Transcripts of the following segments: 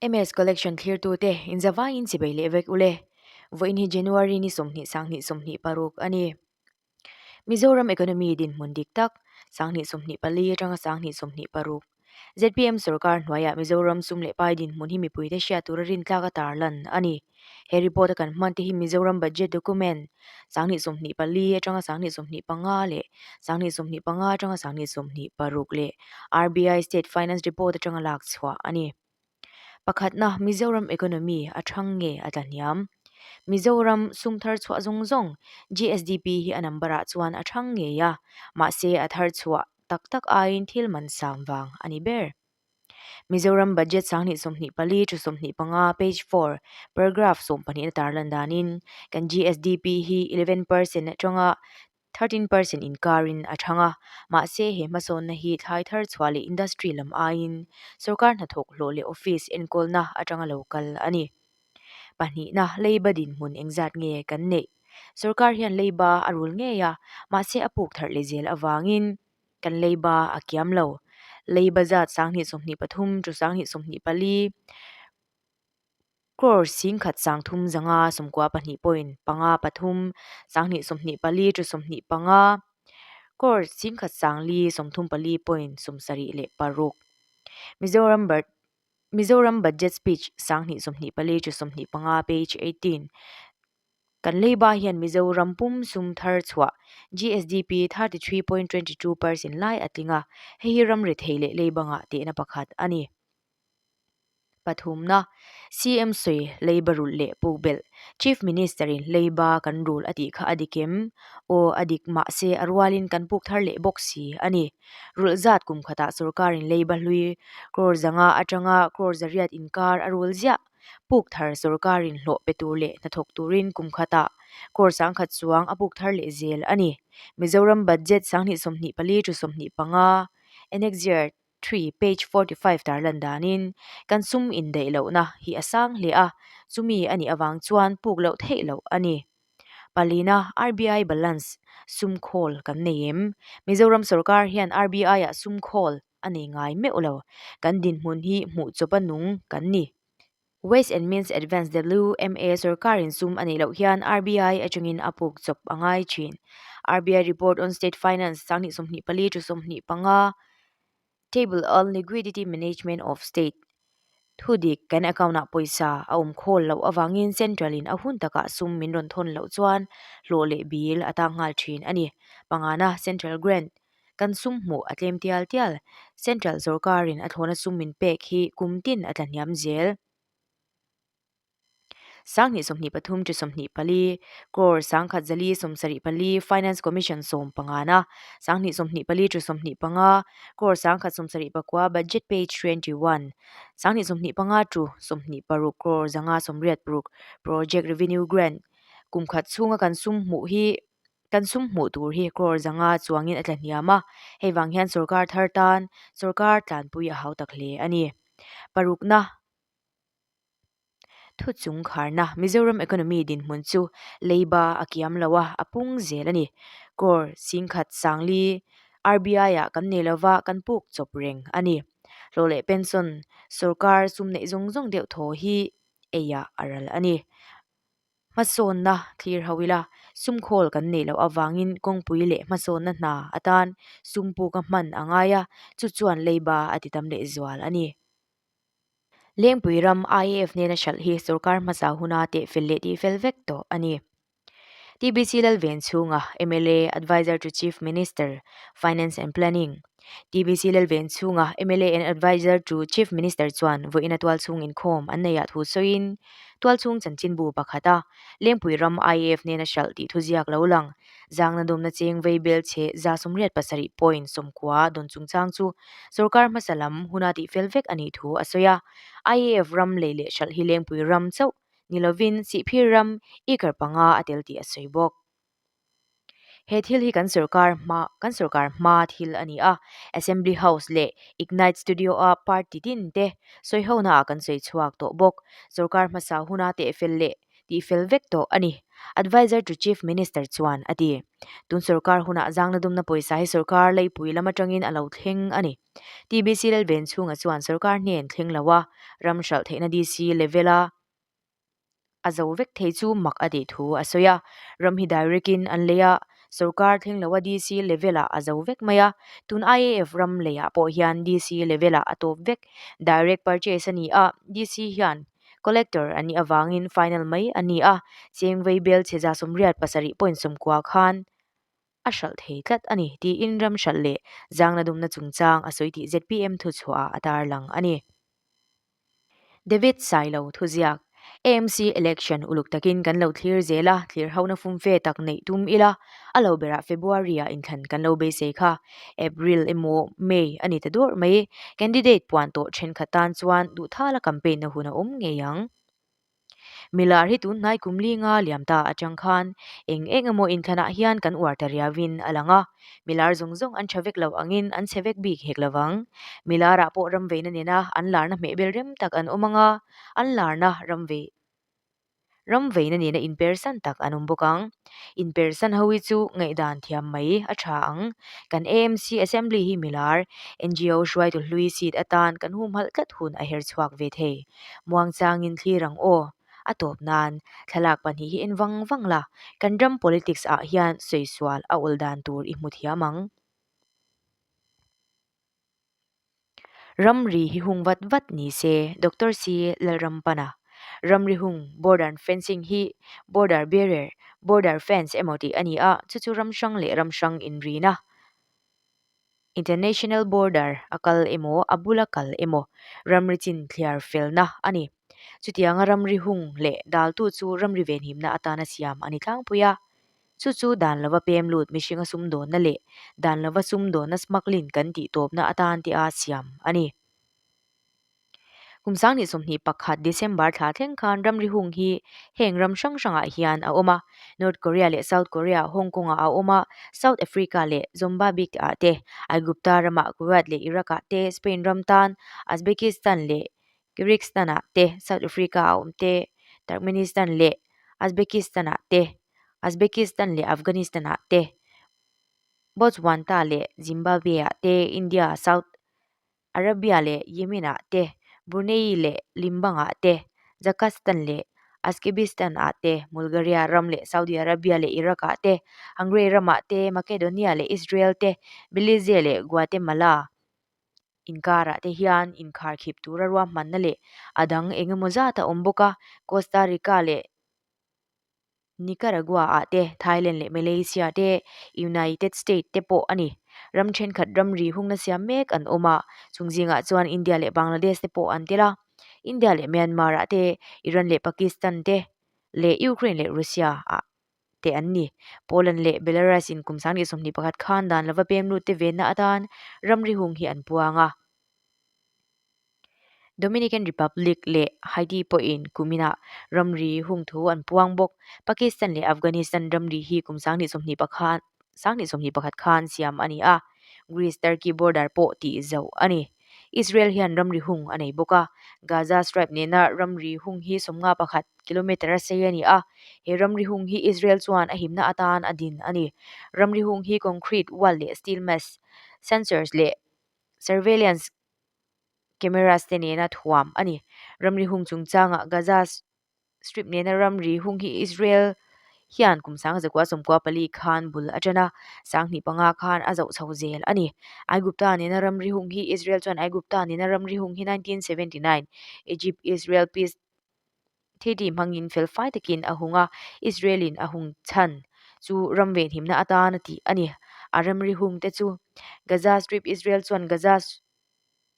MS Collection thlirtute inzavaiin chibei leh vek ule. Vawiin hi January ni 20 sanghnih 26 a ni. Mizoram economy dinhmun dik tak, sanghnih 24 atanga sanghnih 26. ZPM sorkar hnuaiah Mizoram sum leh pai dinhmun hi mipuite hriat tura rintlak a tarlan a ni. He report a kan hman te hi Mizoram Budget Document, sanghnih 24 atanga sanghnih 25 leh sanghnih 25 atanga sanghnih 26 leh RBI State Finance Report atanga lak chhuah a ni. Pakhatna, Mizoram economy a thang nge a tlahniam? Mizoram sum thar chhuah zawng zawng, GSDP hi a number ah chuan a thang ngei a, mahse a thar chhuah tak tak aiin thil man sang vang a ni ber. Mizoram Budget sanghnih 24 thu 25 page 4 paragraph 12 na tarlan danin kan GSDP hi 11% atanga 13% inkarin a chhang a, mahse he hmasawnna hi thlai thar chhuah leh industry lam aiin sorkar hnathawk hlawh leh office enkawlna atanga lo kal a ni. Pahnihna, leiba dinhmun engzat nge kan neih? Sorkar hian leiba a rul ngei a, mahse a puk tharh leh zel avangin kan leiba a kiam lo. Leiba zat sanghnih 23 to sanghnih 24, Crore singkhat sangthum zanga 92 point panga pathum sanghnih 24 to 25 crore singkhat sangli 34 point 76. Mizoram Mizoram Budget Speech sanghnih 24 to 25 page 18 Kan leiba hian Mizoram pum sum thar chhuah GSDP 33.22% lai a tling a, hei hi ram rethei leh leiba ngah tehna pakhat a ni. Pathumna, CM sawi leiba rulh leh puk belh. Chief Minister in leiba kan rul a tih kha a dik em? Aw, a dik mahse a rualin kan puk thar leh bawk si a ni. Rulh zat kum khatah sorkarin leiba hlui crore zanga atanga crore zariat inkar a rul ziah. Puk thar sorkarin hlawh pe tur leh hnathawk turin kum khatah crore sangkhat chuang a puk thar leh zel a ni. Mizoram Budget sanghnih 24 to 25, Annexure 3, page 45 tarlan danin kan sum indaih lohna hi a sang hle a, chumi a nih avang chuan puk loh theih loh a ni. Palina, RBI balance, sum khawl kan nei em? Mizoram sorkar hian RBI-ah sum khawl a nei ngai meuh lo. Kan dinhmun hi hmuh chawpa nung kan ni. Ways and Means Advance, WMA, sorkarin sum a neih loh hian RBI atangin a puk chawp a ngai thin. RBI Report on State Finance, sanghnih 24 to 25, Table on Liquidity Management of State, Thudik, kan account-ah pawisa a awm khawl loh avangin Central-in a hun takah sum min rawn thawn loh chuan hlawh leh bill a tang nghal thin a ni. Pangana, Central Grant, Kan sum hmuh a tlem tial tial. Central sorkarin a thlawhna sum min pek hi kum tin a tlahniam zel. Sanghnih 23 to 24 crore sangkhat zali 74 Finance Commission 15 na sanghnih 24 to 25 crore sangkhat 79 Budget page 21 sanghnih 25 to 26 crore 586 Project Revenue Grant kum khat chhunga kan sum hmuh hi Kan sum hmuh tur hi crore zanga chuangin a tlahniam a, hei vang hian sorkar thar tan sorkar tlanpui a hau tak hle a ni. Parukna Thu chung kharna Mizoram economy dinhmun chu leiba a kiam lo a, a pung zel a ni. Crore singkhat sangli RBI ah kan nei lova kan puk chawp reng a ni. Hlawh leh pension sorkar sum neih zawng zawng deuh thaw hi eiah a ral a ni. Hmasawnna thlir ho ila, sum khawl kan neih loh avangin kawngpui leh hmasawnna hna atan sum puk a hman a ngai a, chu chuan leiba a ti tam leh zual a ni. Lengpui ram IAF nena hralh hi sorkar hmasa huna tehfel leh tihfel vek tawh a ni. TBC Lalven chhunga mla Adviser to Chief Minister, Finance and Planning, TBC Lalven chhunga mla and Adviser to Chief Minister chuan vawiina tualchhung inkhawm an neihah thu sawiin tualchhung chanchinbu pakhata Lengpui ram IAF nena hralh tih thuziak lo lang zangna dawmna cheng vei bel chhe 87 point 90 dawn chungchang chu sorkar hmasa lam huna tihfel vek a nih thu a sawi a. IAF ram lei leh hralh hi Lengpui ram chauh ni lovin Sihphir ram acre panga a tel tih a sawi bawk. He thil hi kan sorkar hma kan sorkar hma thil a ni a, Assembly House leh Ignite Studio a party tin te sawi hona ah kan sawi chhuak tawh bawk. Sorkar hmasa huna teh fel leh tih fel vek tawh a ni. Adviser to Chief Minister chuan a ti. Tun sorkar hunah zangna dumna pawisa hi sorkar leipui lam atangin a lo thleng a ni. TBC Lalven chhunga chuan sorkar hnen thleng lo a, ram hralh theihna DC level-a a zo vek thei chu mak a tih thu a sawi a. Ram hi direct in an lei a, sorkar thleng lo a DC level ah a zo vek mai a. Tun IAF ram lei ah pawh hian DC level ah a tawp vek. Direct purchase a ni a, DC hian collector a nih avangin final mai a ni a, cheng vei bel chhe 87.90 khan a hralh thei tlat a ni tiin ram hralh leh zangna dumna chungchang a sawi tih zpm thuchhuah ah a tarlang a ni. David Sailo thuziak, AMC election uluk takin kan lo thlir zel a, thlir hona fumfe tak neih tum ila, a lo berah February-ah inthlan kan lo beisei kha. April emaw May a ni ta dawrh mai. Candidate puan tawh thenkhat tan chuan duhthala campaign na hun a awm ngei ang. Milar hi tun hnai kum li nga liam ta atang khan eng eng emaw inthlanah hian kan uar ta riauin a lang a. Milar zawng zawng an tha vek lo angin an chhe vek bik hek lovang. Milarah pawh ram veina nena an larna hmehbel rem tak an awm anga, an larna ram vei ram veina nena inpersan tak an awm bawk ang. Inpersan ho hi chu ngaihdan thiam mai a tha ang. Kan AMC Assembly hi milar, NGO hruaitu hlui seat atan kan humhalh tlat hun a her chhuak ve thei. Muangchangin thlir ang aw. A tawp nan, thlalak pahnih hi en vang vang la, kan ram politics ah hian sawi sual a awl dan tur i hmu thiam ang. Ramri hi hung vat vat ni se, Doctor C. Lalrampana. Ramri hung, border fencing, hi border barrier, border fence emaw tih a ni a, chu chu ram hrang leh ram hrang inrina, international border, a kal emaw a bula kal emaw ramri chin thliar felna a ni. Chutianga ramri hung leh daltu chu ramri venhimna atana siam a ni tlangpui a. Chu chu dan lova pem lut mihringa sumdawnna leh dan lova sumdawnna smuggling kan tih tawpna atan te a siam a ni. Kum 2021 December thla thleng khan ramri hung hi heng ram hrang hrangah hian a awm a, North Korea leh South Korea, Hong Kong ah a awm a, South Africa leh Zombabique ah te, Aigupta ramah Kuwait leh Iraq ah te, Spain ram tan Uzbekistan leh Kyrgyzstan ah te, South Africa a awm te, Turkmenistan leh Uzbekistan ah te, Uzbekistan leh Afghanistan ah te, Botswana leh Zimbabwe ah te, India, South Arabia leh Yemen ah te, Brunei leh Limbang ah te, Zakastan leh Uzkebistan ah te, Bulgaria ram leh Saudi Arabia leh Iraq ah te, Hungary ram ah te, Macedonia leh Israel te, Belize leh Guatemala. Inkarah te hian inkharkhip tura ruahmanna leh a dang eng emaw zat a awm bawk a, Costa Rica leh Nicaragua ah te, Thailand leh Malaysia te, United State te pawh a ni. Ram thenkhat ramri hungna siam mek an awm a, chung zingah chuan India leh Bangladesh te pawh an tel a. India leh Myanmar ah te, Iran leh Pakistan te leh Ukraine leh Russia ah te an ni. Poland leh Belarus in kum 2021 khan dan lova pem lut te venna atan ramri hung hi an puang a. Dominican Republic leh Haiti pawhin kuminah ramri hung thu an puang bawk. Pakistan leh Afghanistan ramri hi kum 2021 2021 khan siam a ni a, Greece-Turkey border pawh tih zauh a ni. Israel hian ramri hung a nei bawk a, Gaza Strip nena ramri hung hi 51 kilometre a sei a ni a, he ramri hung hi Israel chuan a himna atan a din a ni. Ramri hung hi concrete wall leh steel mesh, sensors leh surveillance cameras te nena thuam a ni. Ramri hung chungchangah Gaza Strip nena ramri hung hi Israel hian kum 1994 khan bul a ṭan a, 2005 khan a zoh chho zel a ni. Aigupta nena ramri hung hi Israel chuan Aigupta nena ramri hung hi 1979 Egypt-Israel Peace Treaty hmangin felfai takin a hung a, Israel-in a hung chhan chu ram venhimna atan a tih a ni. A ramri hung te chu Gaza Strip Israel chuan Gaza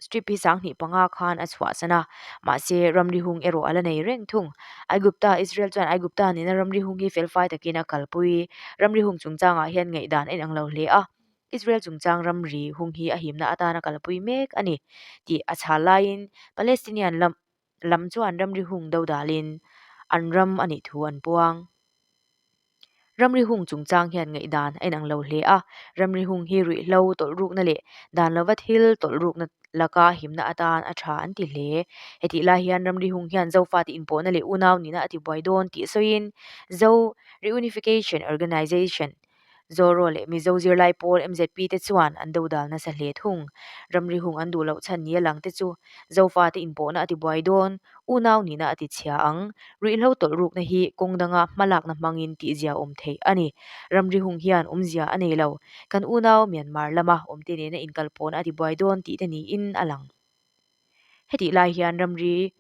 Strip hi 2005 khan a chhuahsan a, mahse ramri hung erawh a la nei reng thung. Aigupta Israel chuan Aigupta nena ramri hung hi felfai takin a kalpui. Ramri hung chungchangah hian ngaihdan a inang lo hle a, Israel chungchang ramri hung hi a himna atana kalpui mek a ni tih a chhal laiin Palestinian lam lam chuan ramri hung do dalin an ram a nih thu an puang. Ramri hung chungchang hian ngaihdan a inang lo hle a, ramri hung hi ruihhlo tawlhrukna leh dan lova thil tawlhrukna laka himna atan a tha an ti hle. Hetih lai hian ramri hung hian Zofate inpawhna leh unau nihna a tibuai dawn tih sawiin Zo Reunification Organisation Zoro leh Mizo zirlai pawl MZP te chuan an dodal nasa hle thung. Ramri hung an duh loh chhan ni a lang te chu Zofate inpawhna a tibuai dawn, unau nihna a tichhia ang. Ruihhlo tawlh rukna hi kawng danga hmalakna hmangin tihzia awm theih a ni. Ramri hung hian awmzia a nei lo. Kan unau Myanmar lama awmte nena inkalpawhna a tibuai dawn tih te niin a lang. Hetih lai hian ramri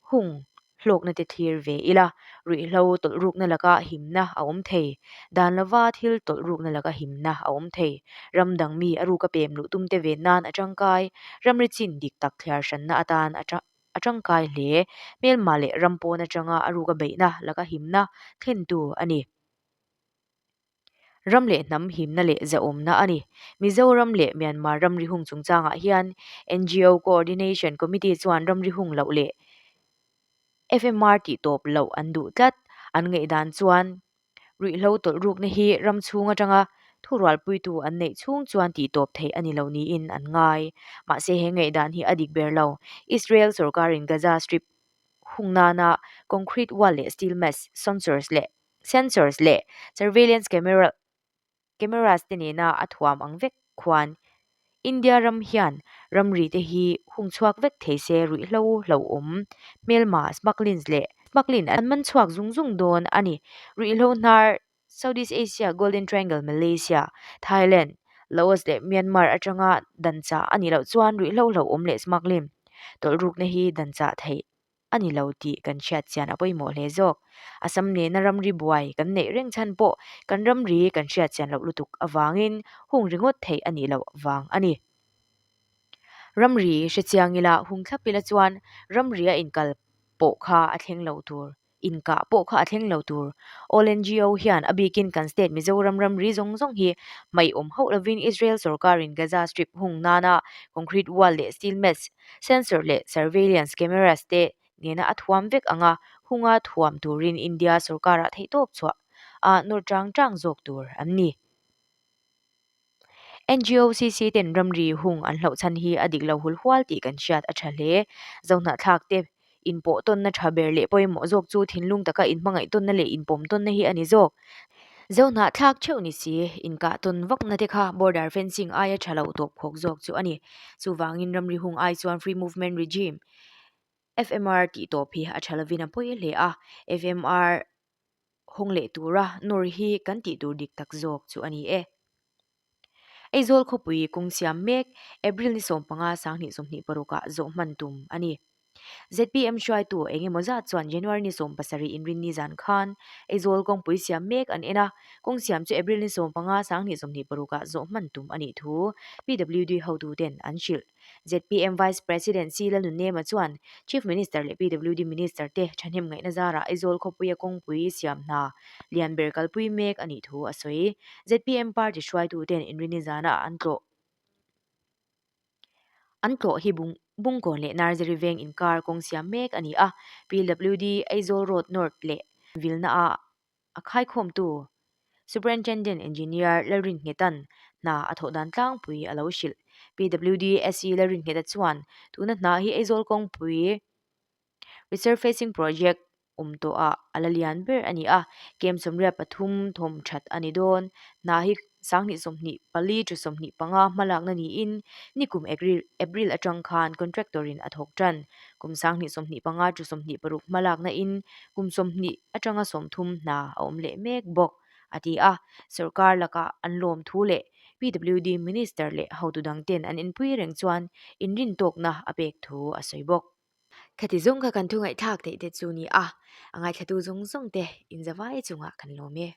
hung hlawkna te thlir ve ila, ruihhlo tawlh rukna laka himna a awm thei. Dan lova thil tawlh rukna laka himna a awm thei. Ram dang mi a ruka pem luh tum te ven nan a tangkai, ramri chin dik tak thliar hranna atan a tangkai hle. Hmelma leh ram pawn atanga a ruka beihna laka himna thlentu a ni. Ram leh hnam himna leh zahawmna a ni. Mizoram leh Myanmar ramri hung chungchangah hian NGO Coordination Committee chuan ramri hung loh leh FMR tih tawp loh an duh tlat. An ngaihdan chuan ruihhlo tawlh rukna hi ram chhung atanga thurualpuitu an neih chhung chuan tih tawp theih a ni lo niin an ngai. Mahse he ngaihdan hi a dik ber lo. Israel sorkarin Gaza Strip hung nana concrete wall leh steel mesh sensors leh Sensors leh surveillance camera cameras te nena a thuam ang vek khuan India ram hian ramri te hi hung chhuak vek thei se ruihhlo hlauhawm hmelma smugglings leh smuggling an man chhuak zung zung dawn a ni. Ruihhlo hnar Southeast Asia Golden Triangle Malaysia, Thailand, Laos leh Myanmar atanga dan chah a nih loh chuan ruihhlo hlauhawm leh smuggling tawlhrukna hi dan chah theih a ni lo tih kan hriat chian a pawimawh hle zawk. Assam nena ramri buai kan neih reng chhan pawh kan ramri kan hriat chian loh lutuk avangin hung ringawt theih a nih loh vang a ni. Ramri hre chiang ila hung thlap ila chuan ramri a inkal pawh kha a thleng lo tur, inkah pawh kha a thleng lo tur. All NGO hian a bikin kan state Mizoram ramri zawng zawng hi hmaih awm hauh lovin Israel sorkarin Gaza Strip hung nana concrete wall leh steel mesh Sensor leh surveillance cameras te nena a thuam vek anga hunga thuam turin India sorkarah theihtawp chhuah a nawr chang chang zawk tur an ni. NGOCC ten ramri hung an hlauh chhan hi a dik lo hul hual tih kan hriat a tha hle. Zohnahthlak te inpawh tawnna tha ber leh pawimawh zawk chu thinlung taka inhmangaih tawnna leh inpawm tawnna hi a ni zawk. Zohnahthlak theuh ni si, inkah tawn vakna te kha border fencing aia tha lo tawp khawk zawk chu a ni. Chuvangin ramri hung ai chuan Free Movement Regime, FMR, tih tawp hi a tha lovin a pawi hle a, FMR hawng leh tura nawr hi kan tih tur dik tak zawk chu a ni e. Aizawl khawpui kawng siam mek April ni 15 2026 ah zawh hman tum a ni. Zpm hruaitu eng emaw zat chuan January ni 17 inrinni zan khan Aizawl kawngpui siam mek an en a, kawng siam chu April ni 15 2026 ah zawh hman tum a nih thu PWD hotuten an hrilh. Zpm Vice President C Lalnunema chuan Chief Minister leh PWD Minister te thahnem ngaihna zarah Aizawl khawpuia kawngpui siam hna lian ber kalpui mek a nih thu a sawi. Zpm party hruaituten inrini zana an tlawh an tlawh hi Bungkawn leh Narzeri veng inkar kawng siam mek a ni a, PWD Aizawl Road North leh Vilna-a A khaikhawmtu Superintendent Engineer Lalrinnghetan hna a thawh dan tlangpui a lo hrilh. PWD SE Lalringheta chuan tuna hna hi Aizawl kawngpui Resurfacing Project awm tawhah a la lian ber a ni a, kem 83 thawm that a ni dawn. Hna hi 2024 to 25 hmalakna niin nikum April atang khan contractor in a thawk tan. Kum 2025 to 26 hmalakna in kum 20 atanga 30 hna a awm leh mek bawk, a ti a. Sorkar lakah an lawm thu leh PWD Minister leh hotu dangten an inpui reng chuan inrintawkna a pek thu a sawi bawk. Khati zawng kha kan thu ngaihthlak theih te chu ni a, a ngaithlatu zawng zawng te inzavai chungah kan lawm e.